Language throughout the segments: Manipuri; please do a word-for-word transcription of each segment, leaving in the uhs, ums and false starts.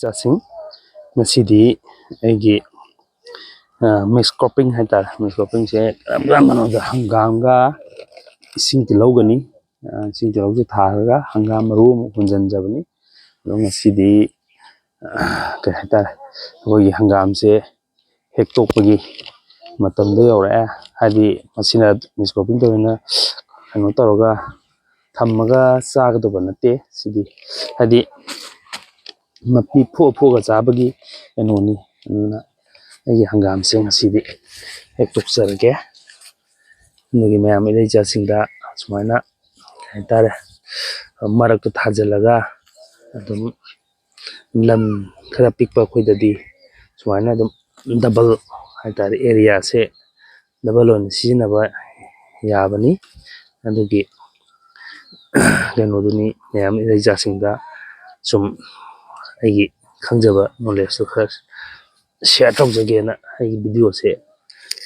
ꯆꯥꯁꯤꯡ, ꯉꯁꯤꯗꯤ ꯑꯩꯒꯤ ꯃꯤꯛꯁ ꯀ꯭ꯔꯣꯞꯄꯤꯡ ꯍꯥꯏꯇꯥꯔꯦ꯫ ꯃꯤꯛꯁ ꯀ꯭ꯔꯣꯞꯄꯤꯡꯁꯦ ꯀꯔꯝ ꯀꯔꯝꯕꯅꯣꯗ ꯍꯪꯒꯥꯝꯒ ꯏꯁꯤꯡ ꯇꯤꯜꯍꯧꯒꯅꯤ꯫ ꯏꯁꯤꯡ ꯇꯤꯜꯍꯧꯁꯦ ꯊꯥꯔꯒ ꯍꯪꯒꯥꯝ ꯃꯔꯨ ꯑꯃꯨꯛ ꯍꯨꯟꯖꯤꯟꯖꯕꯅꯤ꯫ ꯑꯗꯣ ꯉꯁꯤꯗꯤ ꯀꯩ ꯍꯥꯏꯇꯥꯔꯦ, ꯑꯩꯈꯣꯏꯒꯤ ꯍꯪꯒꯥꯝꯁꯦ ꯍꯦꯛꯇꯣꯛꯄꯒꯤ ꯃꯇꯝꯗꯣ ꯌꯧꯔꯛꯑꯦ꯫ ꯍꯥꯏꯗꯤ ꯃꯁꯤꯅ ꯃꯤꯛꯁ ꯀ꯭ꯔꯣꯞꯄꯤꯡ ꯇꯧꯔꯤꯅ ꯀꯩꯅꯣ ꯇꯧꯔꯒ ꯊꯝꯃꯒ ꯆꯥꯒꯗꯕ ꯅꯠꯇꯦ꯫ ꯁꯤꯗꯤ ꯍꯥꯏꯗꯤ ꯃꯄꯤ ꯐꯨꯑ ꯐꯨꯑꯒ ꯆꯥꯕꯒꯤ ꯀꯩꯅꯣꯅꯤ꯫ ꯑꯗꯨꯅ ꯑꯩꯒꯤ ꯍꯪꯒꯥꯝꯁꯦ ꯉꯁꯤꯗꯤ ꯍꯦꯛꯇꯣꯛꯆꯔꯒꯦ꯫ ꯑꯗꯨꯒꯤ ꯃꯌꯥꯝ ꯏꯔꯩꯆꯥꯁꯤꯡꯗ ꯁꯨꯃꯥꯏꯅ ꯀꯩ ꯍꯥꯏꯇꯥꯔꯦ, ꯃꯔꯛꯇ ꯊꯥꯖꯤꯜꯂꯒ ꯑꯗꯨꯝ ꯂꯝ ꯈꯔ ꯄꯤꯛꯄ ꯑꯩꯈꯣꯏꯗꯗꯤ ꯁꯨꯃꯥꯏꯅ ꯑꯗꯨꯝ ꯗꯕꯜ ꯍꯥꯏꯇꯥꯔꯦ, ꯑꯦꯔꯤꯌꯥꯁꯦ ꯗꯕꯜ ꯑꯣꯏꯅ ꯁꯤꯖꯤꯟꯅꯕ ꯌꯥꯕꯅꯤ꯫ ꯑꯗꯨꯒꯤ ꯀꯩꯅꯣꯗꯨꯅꯤ ꯃꯌꯥꯝ ꯏꯔꯩꯆꯥꯁꯤꯡꯗ ꯁꯨꯝ ꯑꯩꯒꯤ ꯈꯪꯖꯕ ꯅꯣꯂꯦꯖꯇꯨ ꯈꯔ ꯁꯤꯌꯥꯔ ꯇꯧꯖꯒꯦꯅ ꯑꯩꯒꯤ ꯚꯤꯗꯤꯑꯣꯁꯦ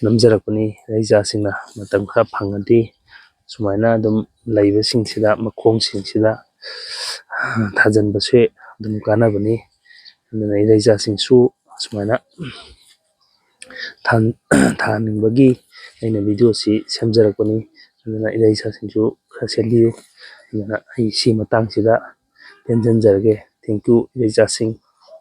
ꯅꯝꯖꯔꯛꯄꯅꯤ꯫ ꯏꯔꯩꯆꯥꯁꯤꯡꯅ ꯃꯇꯝ ꯈꯔ ꯐꯪꯉꯗꯤ ꯁꯨꯃꯥꯏꯅ ꯑꯗꯨꯝ ꯂꯩꯕꯁꯤꯡꯁꯤꯗ, ꯃꯈꯣꯡꯁꯤꯡꯁꯤꯗ ꯊꯥꯖꯤꯟꯕꯁꯦ ꯑꯗꯨꯝ ꯀꯥꯟꯅꯕꯅꯤ꯫ ꯑꯗꯨꯅ ꯏꯔꯩꯆꯥꯁꯤꯡꯁꯨ ꯁꯨꯃꯥꯏꯅ ꯊꯥ-, ꯊꯥꯍꯟꯅꯤꯡꯕꯒꯤ ꯑꯩꯅ ꯚꯤꯗꯤꯑꯣꯁꯤ ꯁꯦꯝꯖꯔꯛꯄꯅꯤ꯫ ꯑꯗꯨꯅ ꯏꯔꯩꯆꯥꯁꯤꯡꯁꯨ ꯈꯔ ꯁꯦꯝꯕꯤꯌꯨ꯫ ꯑꯗꯨꯅ ꯑꯩ ꯁꯤ ꯃꯇꯥꯡꯁꯤꯗ ꯇꯦꯟꯖꯟꯖꯔꯒꯦ꯫ Thank you, ꯏꯔꯩꯆꯥꯁꯤꯡ꯫